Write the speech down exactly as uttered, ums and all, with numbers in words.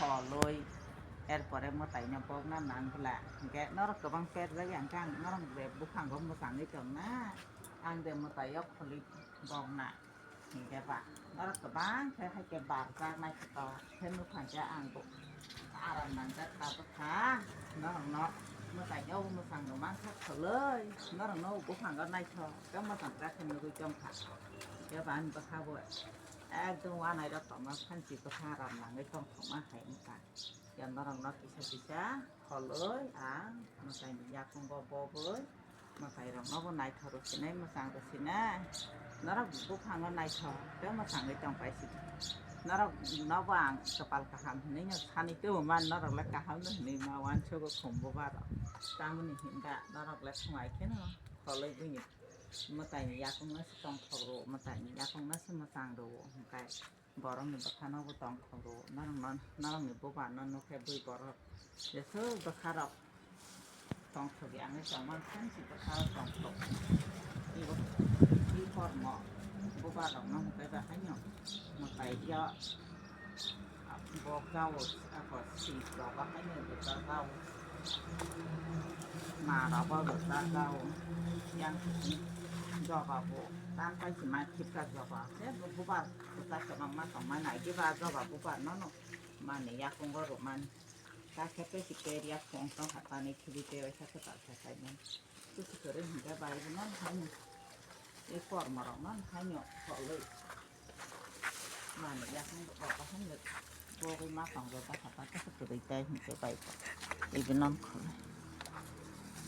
Kholwi, erpore mwtaino bokna nang bwla. Hinkhe norok kwbang perjak ya, hinkhe ang norok de buphango mwchangwi tongna, ang de mwtaio kholi bokna. Hinkhe ba, norok kwbang khe hai khe barjak naithotok khe nukhang khe ang bo aram nangjak ta bwkha. Norokno mwtaino mwchangno mankha kholwi, norokno buphango naithok khe mwchangjak khe nugwi tongkha. Hinkhe ba ani bwkha bo ekdom wanairok tongma phansi bwkha aram nangwi tongthokma hai wngkha. Ya norokno kisa kisa kholwi ang mwtaini yakungo bogwi mwtairokno bo naithok rw sinai, mwchang rw sinai. Norok buphango naithok tei mwchangwi tong paisidi. Norokno bo ang kwpal kaham hinwi no sanwi tongman, norok le kaham no hinwi ma uansugo khum bubarok. Tamoni hinba norok le swngaikheno kholwi bini mwtaini yakungno se tongthok rw, mwtaini yakungno se mwchang rw hinkhe. Borokni bwkhano bo tongthok rw, norokno, norokni bubarno nukhe bui borok jeswk bwkharok tongthok ya wngwi tongmani phansi bwkharok tongthok. Ibo, i kormo bubarokno hwnkhe bahaino mwtaio bo gao, ako sip rok bahaino bwkha gao. Narok bo bwkha gao. Yang joga bo tam pai se mai khipka joga. Tei bo bubar bwkha kwbangma tongmani nai diba joga bubar nono mani yakungo rwmani. Kakhe tei si keriya phone tong kha tani khibi tei waisa kwtal khe saimani. Kusi kwrwi hinkhe bai bo non haino. E kormo rok non haino kholwi. Mani yakung rok haino bogwi ma tong rw bwkha ta kwrwi tei hinkhe bai bo. Ibo non kholwi.